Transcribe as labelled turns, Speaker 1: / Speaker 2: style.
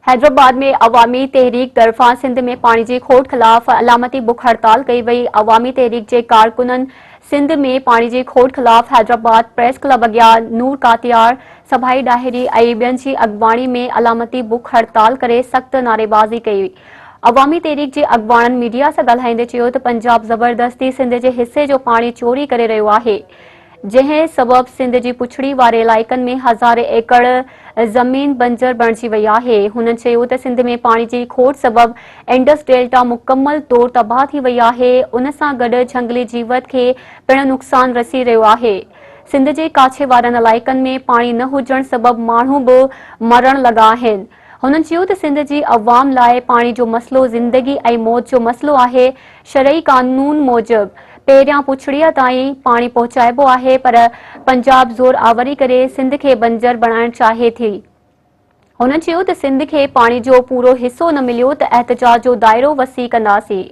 Speaker 1: حيدرآباد ۾ عوامي تحريڪ طرفان سنڌ ۾ پاڻي جي کوٽ خلاف علامتي بک هڙتال ڪئي وئي، عوامي تحريڪ جي ڪارڪنن سنڌ ۾ پاڻي جي کوٽ خلاف حيدرآباد پريس ڪلب اڳيان نور ڪاتيار، سڀائي ڏاهري ۽ ٻين جي اڳواڻي ۾ علامتي بک هڙتال ڪري سخت نعريبازي ڪئي. عوامي تحريڪ جي اڳواڻن ميڊيا سان ڳالهائيندي چيو ته پنجاب زبردستي سنڌ جي حصي جو پاڻي چوري ڪري رهيو آهي، جنهن سبب سنڌ جي پڇڙي واري علائقن ۾ هزارين ايڪڙ زمين بنجر بڻجي وئي آهي. هنن چيو ته سنڌ ۾ پاڻي جي کوٽ سبب انڊس ڊيلٽا مڪمل طور تباهه ٿي وئي آهي، ان سان گڏ جهنگلي جيوت کي پڻ نقصان رسي رهيو آهي. سنڌ جي ڪاڇي وارن علائقن ۾ پاڻي نه هجڻ سبب ماڻهو به مرڻ لڳا آهن. هنن چيو ته سنڌ جي عوام لاء پاڻي جو مسئلو زندگي ۽ موت جو مسئلو آهي، شرعي قانون موجب پهريان پڇڙيء تائين پاڻي پهچائبو آهي پر پنجاب زور آوري ڪري سنڌ کي بنجر بڻائڻ چاهي ٿي. هنن چيو ته سنڌ کي پاڻي جو پورو حصو نه مليو ته احتجاج جو دائرو وسيع ڪنداسين.